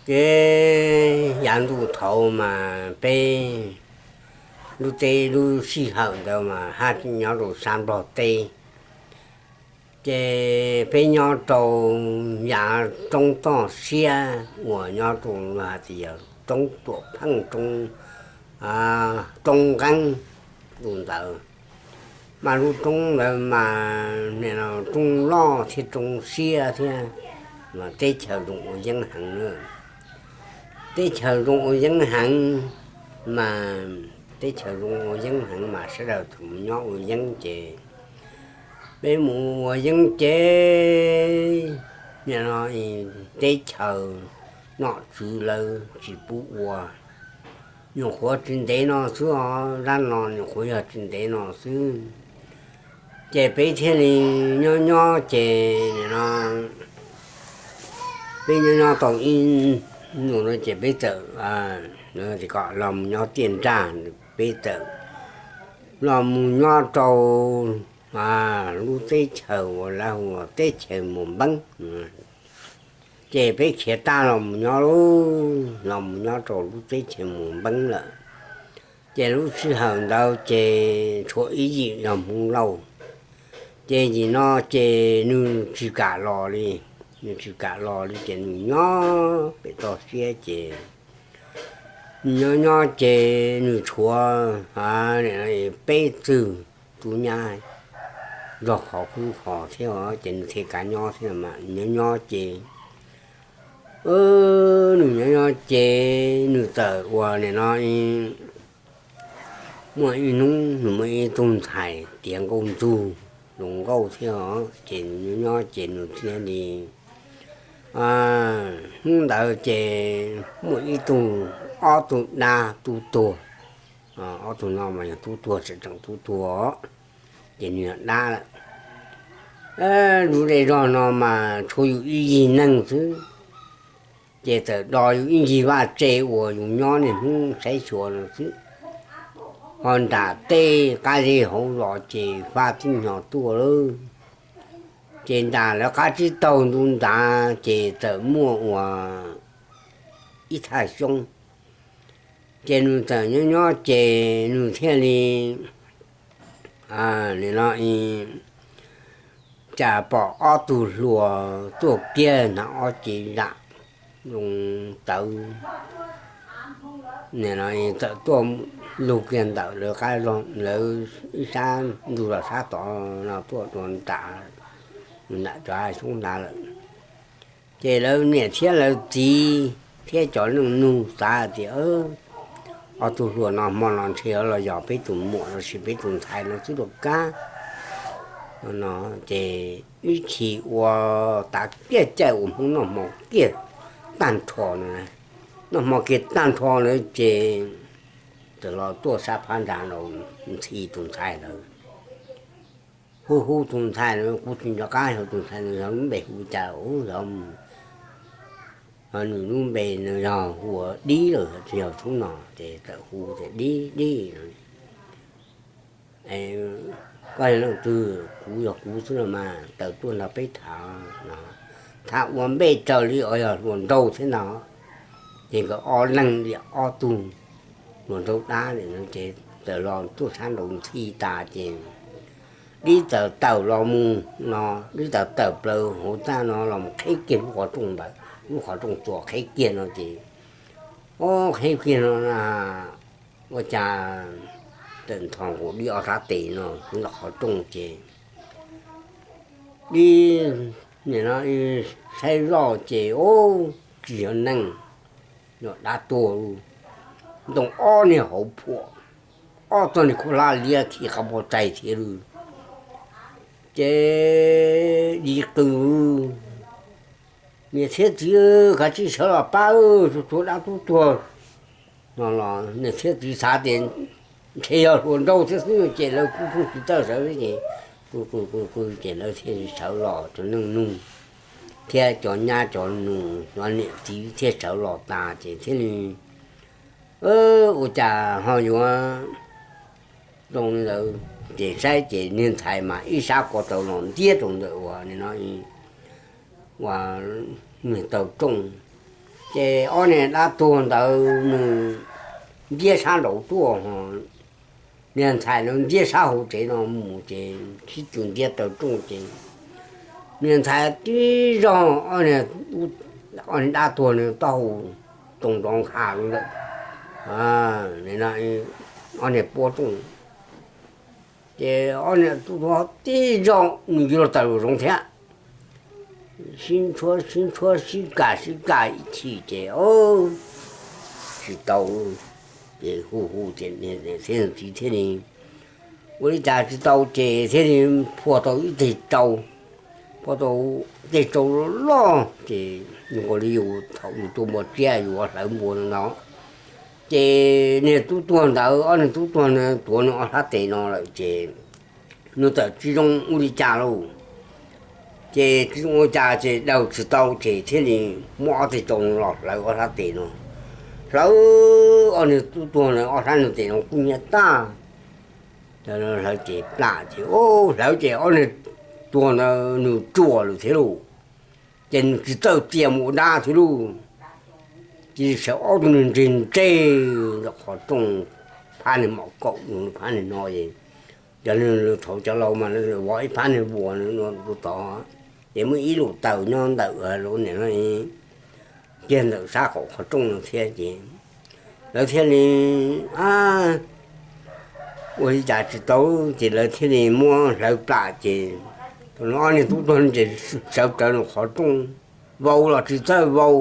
Ces yav ntuj thaud mas peb lub teb lub sij hawm ntawd mas haj tseem nyob rau sab Nplog teb. Ces peb nyob rau yav roob toj siab uas nyob rau hais tias yog roob Tuam Pheej, roob, roob nqeeb, tus ntawd. Mas lub roob ntawd mas roob loj thiab roob siab thiab, mas teb chaws zoo ua yeeb heev na. Teb chaws zoo ua yeeb heev, mas teb chaws zoo ua yeeb heev mas sawv daws txawm mus nyob ua yeeb ces peb mus ua yeeb ces nim no teb chaws nom tswv lawv tsis pub ua, nyuam qhuav tsis ntev no xwb os, zaj no nyuam qhuav yog tsis ntev no xwb. Ces peb thiaj li nyob nyob ces nim no peb nyob nyob tau ib nus no ces peb txawm kom los mus nyob tiaj nrag, peb txawm los mus nyob rau lub teb chaws uas lawv hu ua teb chaws Mus Npeeb. Ces peb khiav tag los mus nyob, los mus nyob rau lub teb chaws Mus Npeeb lawm. Ces lub sij hawm ntawd ces tshuav ib yim yog Hmoob Lauj. Ces yim no ces nws tsis kam los li, nws tsis kam los li ces nws nyob pem toj siab ces nws nyob nyob ces nws tshuav peb tug tub nyab zog qhov kub qhov thiab os, ces nws thiaj kav nyob thiab mas nyob nyob ces nws nyob nyob ces nws txawm ua nim no muaj ib hnub nws muaj ib tug ntxhais tiav nkauj ntxug, zoo nkauj thiab os, ces nws nyob nyob ces nws thiaj li, hnub ntawd ces muaj ib tug, ob tug dab tub tuag, ob tug no mas yog tub tuag, tseem tseem tub tuag, ces nws yog dab lawm. Lub zej zog no mas tshuav yus ib yig neeg xwb, ces txawm do yus ib ncig vaj tse uas yus nyob niaj hnub saib xyuas no xwb. Ho nram tej qab zeb hauv zos ces faj tib nyog tuaj lawm. Ces nram lawv qab tsib taug ntu nrad ces txawm muaj ua ib thaj xyoob. Ces nws txawm nyob nyob ces nws thiaj li, nim no cas pom ob tug hluas tuaj kiag nram ob cev zam zoo tawv, nim no txawm tuaj lug kiag ntawm lawv qab zog, lawv ib sab ntug los sab tod no tuaj dua nram, nram cov hav xyoob ntawd lawm. Ces lawv niam thiab lawv txiv thiab cov neej nug xav tias ob tug hluas no hmo no ntshe los yog peb tus muam los sis peb tus ntxhais no xwb los kab no. Ces ib chim ua tav kiag caij uas Hmoob noj hmo kiag tag nrho no, noj hmo kiag tag nrho na ces txawm los tuaj sab phab ntsa los ntxhi tus ntxhais ntawd. Hu hu tus ntxhais no, kuv tsis nco qab yog tus ntxhais no yog lub npe hu cas, yog nws lub npe no yog hu ua Dib los tsis yog tshoob no, ces txawm hu tias Dib, Dib, koj yog leej twg? Kuv yog kuv xwb no mas, tawm tuaj nrog peb tham no. Tham ua npej raws li uas yog hluas nraug thiab no. Ces nkawd ob leeg li ob tug hluas nraug dab li no ces txawm los tuaj sab nraud ntxhi tas ces Dib txawm tawm los mus no, Dib txawm tawm plaws hauv txaj no los mus qheb kiag lub qhov rooj ntawd, lub qhov rooj txuas qheb kiag no ces, o, qheb kiag no na, ua cas tawm nthos nkaus Dib ob sab tes no xwb ntawm qhov rooj ces Dib nim no saib zoj ces, o, tsis yog neeg, yog dab tuag, ntoo ob niag hauv phuam, ob txog niag khuj hlab liab khi qab pob tsaig thiab lawm. Ces Dib qw, niam thiab txiv, kav tsij sawv los pab, tshuav dab tub tuag no los niam thiab txiv xav tias ntshe yog hluas nraug thiab xwb ces lawv kuj pheej tsis txawj sawv ces, qw qw qw qw ces lawv thiaj li sawv los, cov neej nug thiab cov nyab cov nus cov niam txiv thiaj sawv los tas ces thiaj li, ua cas ho yuav zoo li ntawd. Ces saib ces niag ntxhais mas ib sab ko taw los ntiab rau ntawm uas nim no uas niag taw rooj, Ces ob niag dab tuag ntawd nws ntiab sab nraud tuaj, niag ntxhais no ntiab sab hauv tsev no mus ces sib tw ntiab taw rooj ces niag ntxhais tib zaug, ob niag dab tuag nws taub hau too nrov nkha lawm, ob niag puab rooj. Ces ob niag tub tuag tib zaug nws yuav luag tawm lub zoov thiab, sib ntshuab sib ntshuab sib kam sib kam ib chim ces tsis tau, ces hu hu ces niam txiv thiaj li ua li cas tsis tau ces thiaj li phua tau ib teg tsau, phua tau teg tsau loj ces zoo nkaus li yus thaum yus tua npua tsiab yus ua hlawv npua no. Ces niag tub tuag ntawd, ob niag tub tuag no tuav nws ob sab tes no lawm ces nws txawm tsis zoo ua li cas lauj. Ces tsis zoo ua cas ces daws tsis tau ces thiaj li muab ob teg tsau los hlawv ob sab tes no. Hlawv ob niag tub tuag no ob sab niag tes no kub hnyiab tag. Hlawv ces plam ces, hlawv ces ob niag tuag ntawd nws tsuam lawm thiab lauj. Ces nws tsis txawj txia mus ua dab thiab lauj. Cia li sawv ob tug niag ntseg ntseg ntawm qhov rooj, phab niag mom kaum, phab niag no es cov, thaum cov laus mas vov ib phab niag vuas rau tod, ces muaj ib lub taws nyob ntawm lub niag no kiag ntawm sab qaum qhov rooj no thiab ces lawv thiaj li ua li cas tsis tau ces lawv thiaj li muab hlawv plam ces thaum no ob niag tub tuag ces sawv rawv nws qhov rooj, vau los tsis txawj vau,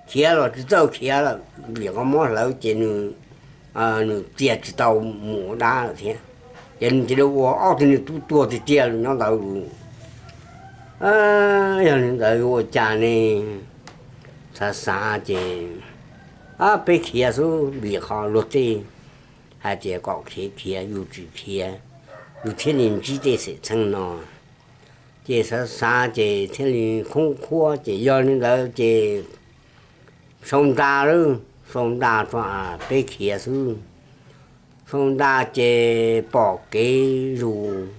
khiav los tsis txawj khiav lawm vim qhov muab hlawv ces nws txia tsis tau mus ua dab lawm thiab. Ces nws cia li ua ob tug niag tub tuag tiag tiag li nyob ntawd lawm. Yog li ntawd ua cas ne, xav xav ces peb khiav xwb vim qhov luag tej hais tias kom khiav khiav, yus tsis khiav yus thiaj li ntsib tej xwm txheej no. Ces xav xav ces thiaj li khoob khuab ces yog li ntawd ces sau nra lawm, sau nra tso, peb khiav xwb. Sau nra ces pom kev zus,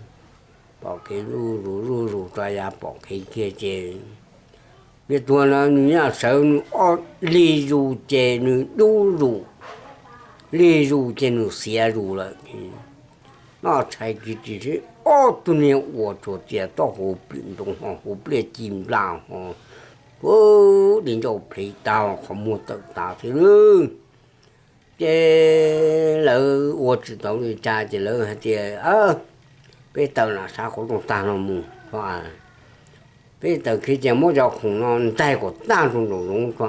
pom kev zuj zus zuj zus tso yav pom kev kiag ces niag tuag no nws nyob sawv nws ob lig zus ces nws dub zus, lig zus ces nws xiav zus lawm. Noj tshais kiv ris thiab ob tug niag uas tsuas tias taub hau plim ntoos ho hu pliaj ci nplas ho, ua di ncauj plhev tag qhov muag tawm tas thiab lawm. Ces lawv ua tsis tau li cas ces lawv hais tias peb taws lam sav qhov rooj tag no mus, peb taws khiav ces muab cov khoom no ntaig kom tag rau nraum zoov tso,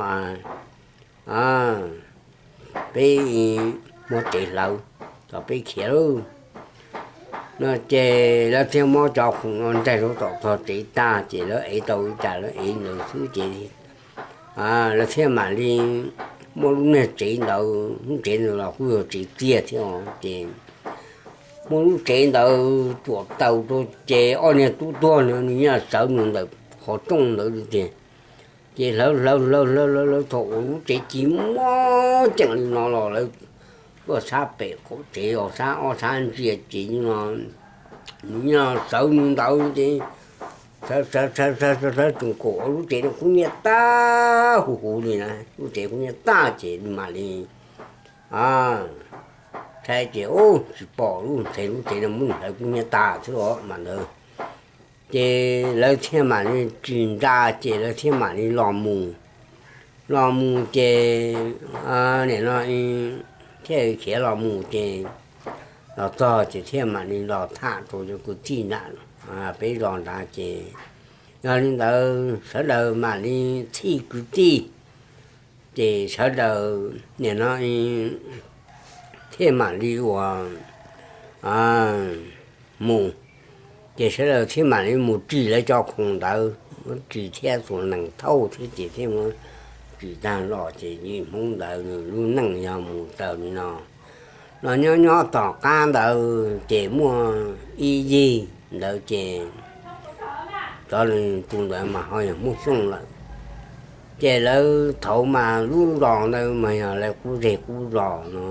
peb muab tsev hlawv, tso peb khiav lawm no. Ces lawv thiaj muab cov khoom no ntaig rau tom tog tsev tag ces lawv ev tau li cas lawv ev ntawd xwb ces lawv thiaj mam li muab lub niag tsev ntawd, lub tsev ntawd los kuj yog tsev txiag thiab ces muab lub tsev ntawd tsuam taws rau ces ob niag tub tuag no nws nyob sawv nws ntawm qhov rooj ntawd li tiag. Ces hlawv hlawv hlawv hlawv hlawv hlawv thaum uas lub tsev ci mob ceem li no los lawv tuaj sab pem qaum tsev os, sab ob sab ntsia ces nws nyob sawv nws ntawd ces sawv sawv sawv sawv sawv tsoom kaum lub tsev no kub hnyiab tag huv huv li na, lub tsev kub hnyiab tag ces nws mam li saib ces tsis pom lub tsev, lub tsev no muab nws hlawv kub hnyiab tag xwb os mas ntawd. Ces lawv thiaj mam li tsis nra ces lawv thiaj mam li los mus, los mus ces nim no thiaj khiav los mus ces los txog ces thiaj mam li los tham rau cov kwv tij nram peb zos nrad ces yog li ntawd sawv daws mam li txhij kwv tij ces sawv daws nim no thiaj mam li ua mus, ces sawv daws thiaj mam li mus ris lawv cov khoom ntawd, muab ris thiab txhua nees thauj thiab ces thiaj muab ris tag los ces yim Hmoob ntawd nws lub neej yog mus raws li no. Los nyob nyob tom qab ntawd ces muaj ib yig ntawd ces cov tus ntawd mas ho yog Hmoob Xyooj lawm. Ces lawv thaum mas lub zos ntawd mas yog lawv qub zej qub zos no,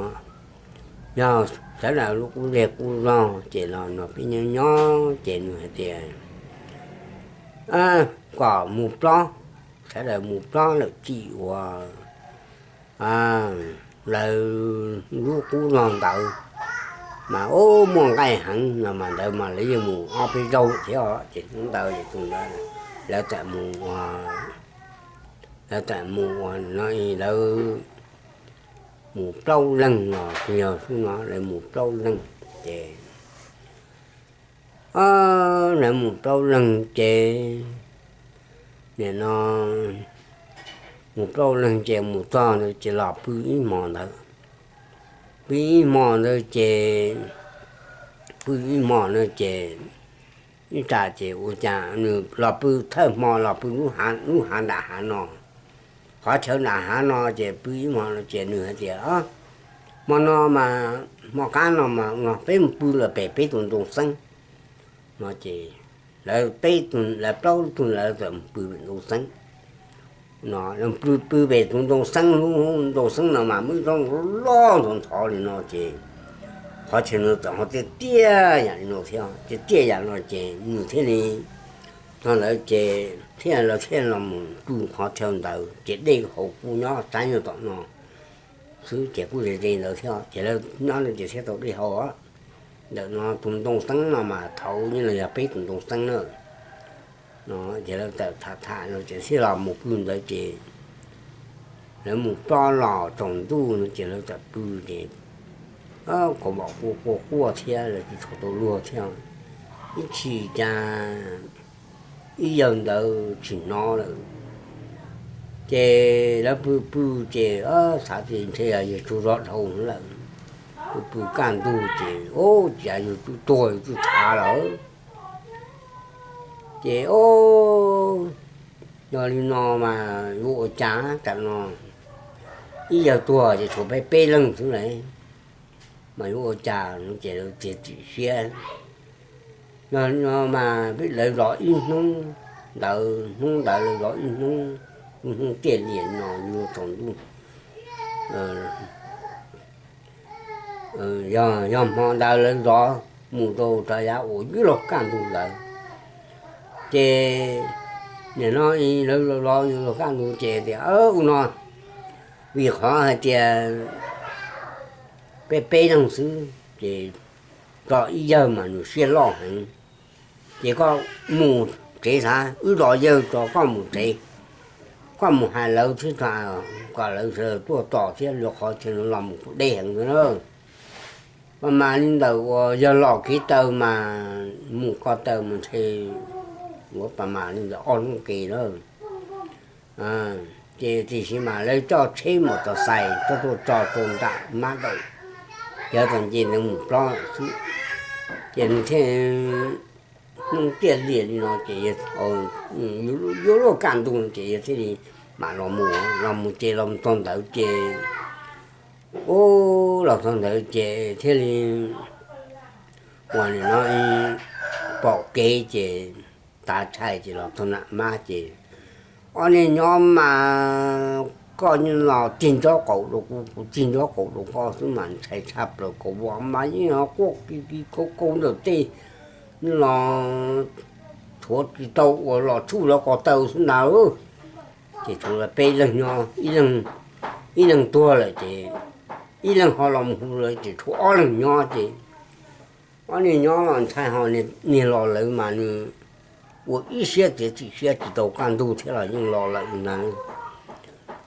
yog sawv daws lub qub zej qub zos ces los no peb nyob nyob ces nws hais tias kom mus plob, sawv daws mus plob lawm txij uas lawv lub qub zog ntawd mas ub muaj nqaij heev no mas ntawd mas lawv yeej mus ob peb zaug thiab os. Ces hnub ntawd ces tus ntawd lawv txawm mus, lawv txawm mus ua no, lawv mus plaub leeg los yog xub no lawv mus plaub leeg. Ces lawv mus plaub leeg ces nim no mus plaub leeg ces mus txog ntawd ces los pw ib hmos ntawd. Pw ib hmos ntawd ces, pw ib hmos ntawd ces ib tsam ces ua cas nws los pw thawj hmo los pw lub hav nram hav no, qhov chaw nram hav no ces pw ib hmos no ces nws hais tias, hmo no mas hmo qab no mas no peb mus pw lawm pem peb tus ntoo xeeb no ces lawv peb, lawv plaub tug lawv txawm mus pw pem ntoo xeeb no. Pw pem tus ntoo xeeb, lub ntoo xeeb no mas muaj ib tsob loj ntxhov ntxhov li no ces qhov chaw no txawm ho tiaj tiaj yam li no thiab, tiaj tiaj yam no ces nws thiaj li, tog ntawd ces thiaj lawv thiaj los mus pw qhov chaw ntawd ces dej hauv kuj nyob sab nyob tom no xwb ces kuj ze ze ntawd thiab ces lawv nyob no ces thiaj tau dej haus. Ntawm no tus ntoo xeeb no mas thaud nyob los yog peb tus ntoo xeeb na no ces lawv txawm tham tham no ces thiaj los mus pw ntawd ces lawv mus plob los tsaus ntuj no ces lawv txawm pw ces kaus vom quaj quaj quaj thiab lawv tsis tshua tau luag thiab. Ib chim cas ib yawg ntawd tsis hnov lawm ces lawv pw pw ces xav tias ntshe yog yawg tsaug zog dhau lawm. Pw pw kaj ntug ces ub cas yawg twb tuag yawg twb thav lawm. Ces ub, yog li no mas yuav ua cas tam no, ib yawg tuag ces tshuav peb peb leeg xwb lawm mas yuav ua cas no ces lawv txiav txim siab. Yog li no mas peb lawv zov ib hnub ntawd, hnub ntawd lawv zov ib hnub, ib hnub tiaj liam no yuav tsaus ntuj. Yog, yog hmo ntawd lawv zov mus rau rov yav uas yuav luag kaj ntug ntawd ces nim no lawv zov yuav luag kaj ntug ces tias ub no vim qhov hais tias peb peb leeg xwb ces tso ib yawg mas nws siab loj heev. Ces koj mus tsev xav, wb zov yawg tso koj mus tsev, koj mus hais lawv thiab kom lawv sawv daws tuaj tos thiab, luag qhov chaw no los mus kuj deb heev na. Pab mas li ntawm uas yawg los kev taw mas mus ko taw mas ntshe yuav pab mas li ntawm ob hnub ke lawm. Ces tiam sis mas lawv coj tsheb mus tos xais coj tuaj tso rau nram mab daum, ces txawm nce ntawd mus plob xwb. Ces nws thiaj hnub tiaj liam li no ces yuav luag kaj ntug ces yawg thiaj li mam los mus, los mus ces los txog ntawd ces, ub, los txog ntawd ces thiaj li uas nim no pom kev ces tav tshais ces los txog nram mab ces ob niag nyob mas koj los tig nrob qaum rau kuv, kuv tig nrob qaum rau koj xwb mas ntshai tshaj plaws, kaus vom mas yeej quaj ki ki kaus kaus ntawm tej los tshuav tsis tau uas los tsuj lawv ko taw xwb ntag. Ces tshuav peb leeg nyob, ib leeg tuag lawm ces ib leeg ho los mus hu lawm ces tshuav ob leeg nyob ces ob niag nyob los ntshai ho niag los lawm mas nws ua ib siab txiav txim siab tsis tau kaj ntug thiab los yeej los lawm ntag.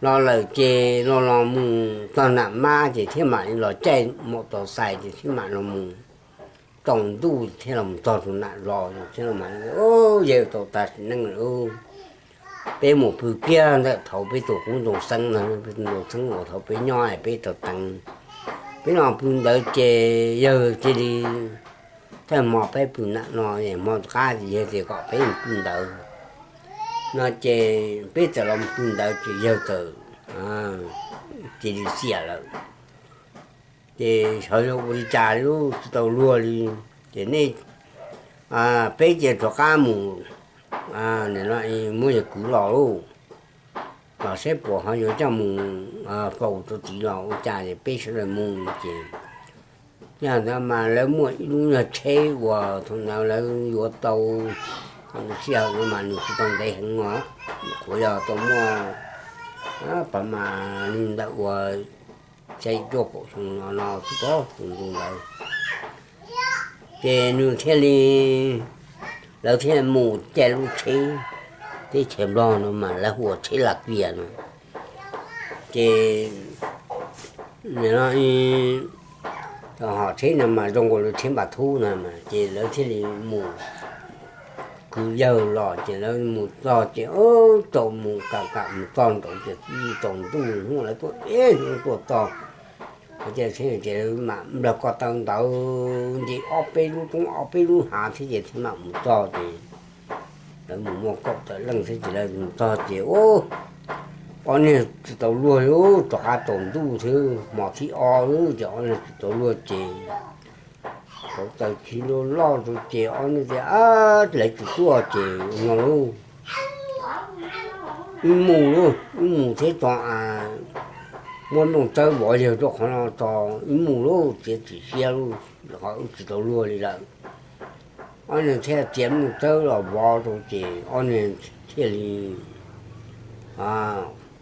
Los lawm ces los los mus txog nram mab ces thiaj mam li los caij mom tos xais ces thiaj mam los mus tsaus ntuj thiaj los txog rau nram zos thiab los mas, yawg tau tag sim neej lawm. Peb mus pw kiag ntawm thaum peb tus qub ntoo xeeb no, peb tus ntoo xeeb uas thaum peb nyob peb tau teev, peb los pw ntawd ces yawg cia li thawj hmo peb pw nram no, hmo tom qab ces yawg tias kom peb mus pw ntawd no ces peb txawm los pw ntawd ces yawg txawm cia li xiam lawm. Ces xyov yog ua li cas li tsis tau luag li. Ces nej, peb ces rov qab mus, nim no muab yawg kwv los lauj, los saib puas ho yuav coj mus faus rau txiv los ua cas es peb sawv daws mus ces, yog ntawd mas lawv muaj ib lub nyuag tsheb uas thaum ntawd lawv yuav tau, thaum sij hawm ntawd mas nws tsis tau ntev heev os, qhuav yog tau muaj Pab mas li ntawm uas xya yim cuaj kaum xyoo no no xwb pob, tus ntu ntawd. Ces nws thiaj li, lawv thiaj mus caij lub tsheb, teb chaws Nplog no mas lawv hu ua tsheb Las Kias no. Ces no, hom tsheb no mas zoo nkaus li tsheb npas thub no mas, ces lawv thiaj li mus kwv yawg los ces lawv mus txog ces tau mus kam kam mus txog nraud ces tsaus ntuj hnub lawv tuaj ib hnub tuaj txog. Ces mam nplawg ko taw ntawd nce ob peb lub roob ob peb lub hav thiab ces thiaj mam mus txog ces lawv mus muaj kaum tawm leej thiab ces lawv mus txog ces ob niag tsis tau luag li, rov qab tsaus ntuj thiab hmo thib ob lawm ces ob niag tsis tau luag ces tau taws tsis loj loj rau ces ob niag tias, lawv tsis tuaj ces no lauj, wb mus lauj, wb mus thiab tso, muab nplooj tsawb vov yawg rau qhov no tso, wb mus lauj, txiav txim siab lauj, qhov wb tsis tau luag li lawm. Ob niag thiaj txiav nplooj tsawb los vov rau ces ob niag thiaj li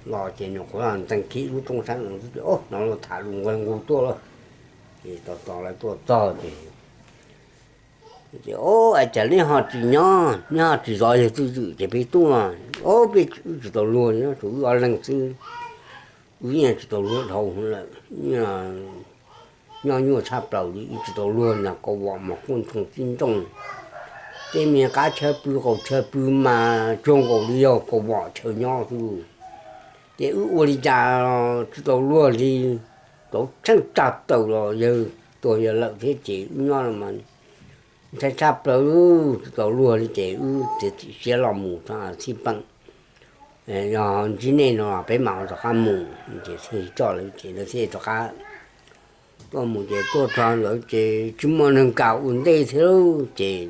los ces nyuam qhuav los ntxees kiag lub roob sab no, no los tham lus nqaij nqus tuaj lauj. Ces tos tos lawv tuaj txog ces, ces, Au, cas neb ho tsis nyob, neb ho tsis zov yawg twj ywm ces peb tuaj? Au, peb wb tsis tau luag li, tsuas wb ob leeg xwb, wb yeej tsis tau luag dhau lawm, nyob nyuaj tshaj plaws li, wb tsis tau luag na, kaus vom mas quaj ntsoog tib nrooj, tej me qab chaw pw qaum chaw pw mas cuag nkaus li yog kaus vom chaw nyob xwb. Ces wb ua li cas tsis tau luag li, tau tsheej tsag taws los yawg tuag yawg lawm thiab ces wb nyob no mas ntshai tshaj plaws, tsis tau luag li ces wb txiav txim siab los mus txhij peem, yog ntsib nej no peb mam rov qab mus. Ces thiaj coj lawv ces lawv thiaj rov qab tuaj mus ces tuaj txog ntawd ces tsis muaj neeg kam ua ntej thiab ces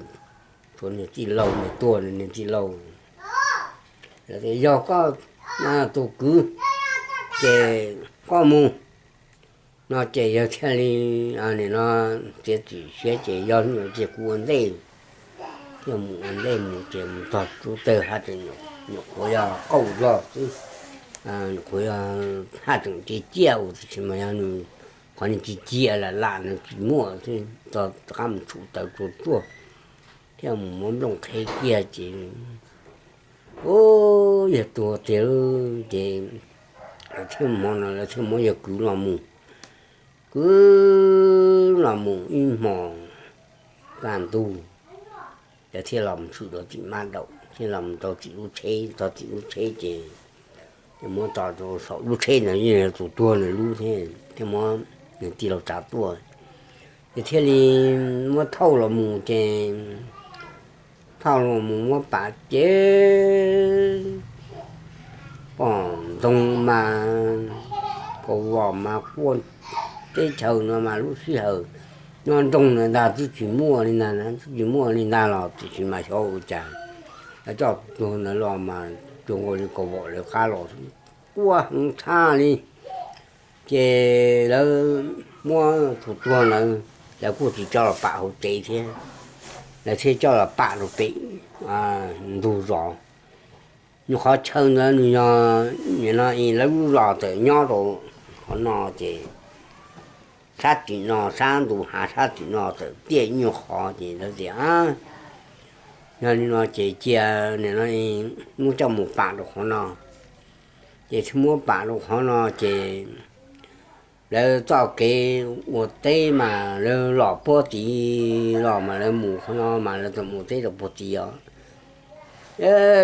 tshuav niag tij laug, niag tuaj niag tij laug, lawv tias, Yog koj tus kwv, ces koj mus. No ces yawg thiaj li, nim no txiav txim siab ces yog li ces kuv ua ntej, thiaj mus ua ntej mus ces mus txog rub tawg haj tseem, nyuam qhuav yog qaug zog xwb, nyuam qhuav yog haj tseem ciaj ciaj ua tiam sis mas yog nws qhov niag ci cia lam lam nws tsis muaj xwb, rov qab mus tshum taws tsuag tsuag thiaj mus muab nplooj qheb kiag ces, u, yawg tuag tiag lauj. Ces lawv thiaj hmo no lawv thiaj muab yawg kwv los mus, kwv los mus ib hmos kaj ntug, lawv thiaj los mus tshwm rau tim mab daum, thiaj los mus rau tim lub tsheb, txog tim lub tsheb ces muab tso rau saum lub tsheb ntawd, yeej yog tus tuag nws lub thiab, thiaj muab nws tij laug tsav tuaj. Ces thiaj li muab thauj los mus ces thauj los mus muab pam ces pom ntoo mas, kaus vom mas quaj, teb chaws no mas lub sij hawm nyob nroog ntawd ntag twb tsis muaj li ntag, twb tsis muaj li ntag los tiam sis mas xyov ua cas lawv coj tus tuag ntawd los mas cuag nkaus li kaus vom lawv qab los, quaj heev tshaj li. Ces lawv muab tus tuag ntawd, lawv kuj tsis coj los pam hauv tsev thiab, lawv thiaj coj los pam rau pem ntug zos. Nws qhov chaw ntawd nws yog, nim no lawv lub zos txawm nyob rau qhov no ces sab tim no, sab ntu hav sab tim no txawm tiaj nyuag qhov ces lawv tias, Yog li no ces cia nim no muab coj mus pam rau qhov no. Ces thiaj muab pam rau qhov no ces lawv txoj kev ua teb mas lawv los puag tid los mas lawv mus qhov no mas lawv txawm mus teb rau puag tid os.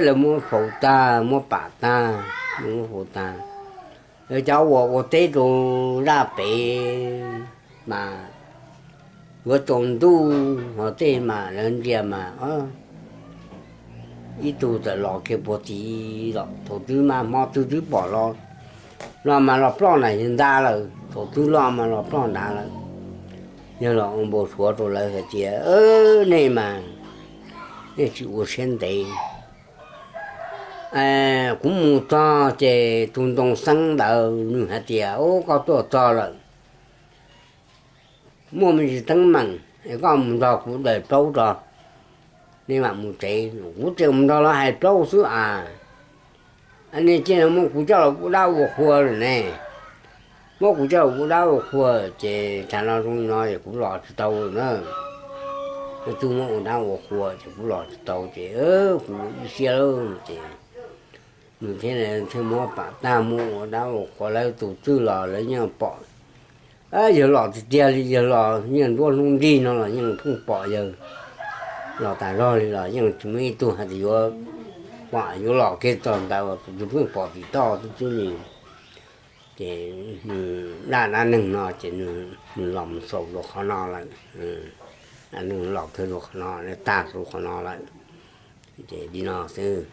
Lawv muab faus tag, muab pam tag, muab faus tag. Lawv cov uas ua teb rau zaj pem mas yuav tsaus ntuj ho tej mas lawv ntsia mas ib tug txawm los kiag puag tid los, thaum twg mas hmo twg twb pom los, los mas los ploj nram yawg nta lawm, thaum twg los mas los ploj nrad lawm. Yawg los ua npau suav rau lawv hais tias, Nej mas, nej tsis ua siab ntev. Kuv mus txog ces tus ntoo xeeb ntawd nws hais tias, Ub, koj tuaj txog lawm, muaj me ntsis teeb meem es koj mus nrog kuv daws plaub tso, nej mam mus tsev. Kuv tseem mus nrog lawv hais plaub xwb as. Nej cia li muab kuv coj los ua dab ua qhua lawm ne. Muab kuv coj los ua dab ua qhua ces thaum no zoo li no es kuv los tsis tau na. Twb muab ua dab ua qhua ces kuv los tsis tau ces kuv ua ib siab lawm ces nws thiaj li thiaj muab pam tag muab ua dab ua qhua, lawv tus twg los lawv yeej pom. Yawg los tiag tiag li, yawg los yeej nruab hnub nrig no los yeej pheej pom yawg. Los tas zog li los yeej tsis muaj ib tug hais tias yuav pom yuav los kiag txog ntawd, tus twg pheej pom tim toj xwb xwb li. Ces nws dab, dab neeg no ces nws los mus xaus rau qhov no lawm. Dab neeg los kawg rau qhov no, tag rau qhov no lawm. Ces li no xwb.